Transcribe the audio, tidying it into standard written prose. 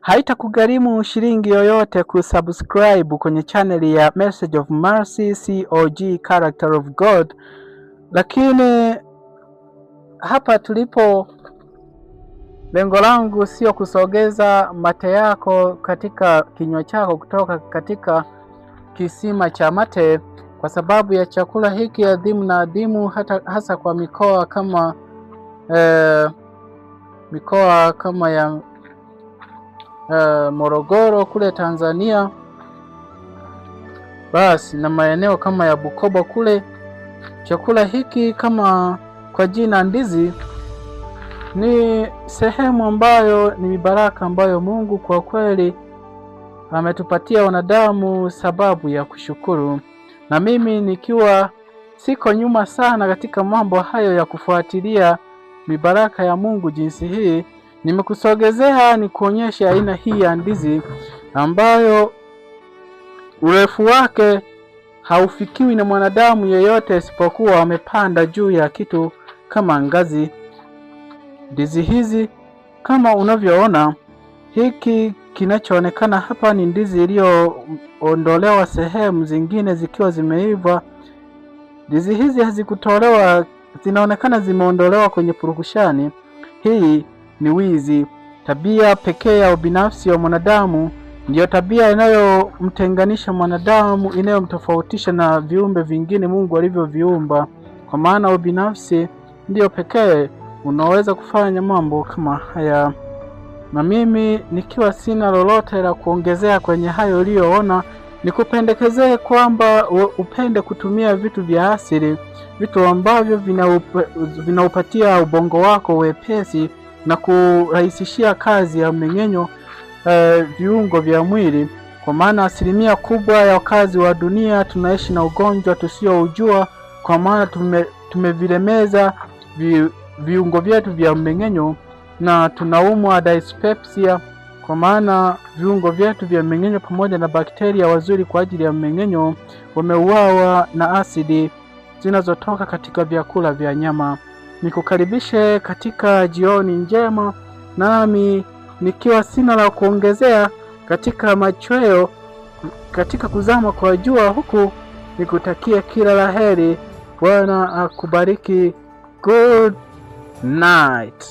Haitakugharimu shilingi yoyote kusubscribe kwenye chaneli ya Message of Mercy COG Character of God. Lakini hapa tulipo, lengo langu sio kusogeza mate yako katika kinywa chako kutoka katika kisima cha mate, kwa sababu ya chakula hiki adhimu na adimu, hata hasa kwa mikoa kama mikoa kama ya Morogoro kule Tanzania, basi na maeneo kama ya Bukoba kule. Chakula hiki kama kwa jina ndizi ni sehemu ambayo ni mibaraka ambayo Mungu kwa kweli ametupatia wanadamu sababu ya kushukuru, na mimi nikiwa siko nyuma sana katika mambo hayo ya kufuatilia mibaraka ya Mungu jinsi hii, nimekusogezea ni kuonyesha aina hii ya ndizi ambayo urefu wake haufikiwi na mwanadamu yeyote isipokuwa amepanda juu ya kitu kama ngazi. Ndizi hizi kama unavyoona, hiki kinachoonekana hapa ni ndizi iliyoondolewa sehemu zingine zikiwa zimeiva. Ndizi hizi hazikutolewa, zinaonekana zimeondolewa kwenye purukushani. Hii ni wizi. Tabia pekee ya ubinafsi wa mwanadamu ndiyo tabia inayomtenganisha mwanadamu, inayomtofautisha na viumbe vingine Mungu alivyoviumba, kwa maana ubinafsi ndiyo pekee unaweza kufanya mambo kama haya. Na mimi nikiwa sina lolote la kuongezea kwenye hayo uliyoona, nikupendekezee kwamba upende kutumia vitu vya asili, vitu ambavyo vinaupatia ubongo wako wepesi na kurahisishia kazi ya mmeng'enyo viungo vya mwili, kwa maana asilimia kubwa ya wakazi wa dunia tunaishi na ugonjwa tusioujua, kwa maana tumevilemeza viungo vyetu vya mmeng'enyo na tunaumwa dyspepsia, kwa maana viungo vyetu vya mmeng'enyo pamoja na bakteria wazuri kwa ajili ya mmeng'enyo wameuawa na asidi zinazotoka katika vyakula vya nyama. Nikukaribishe katika jioni njema, nami nikiwa sina la kuongezea katika machweo, katika kuzama kwa jua huku, nikutakia kila la heri. Bwana akubariki. Good night.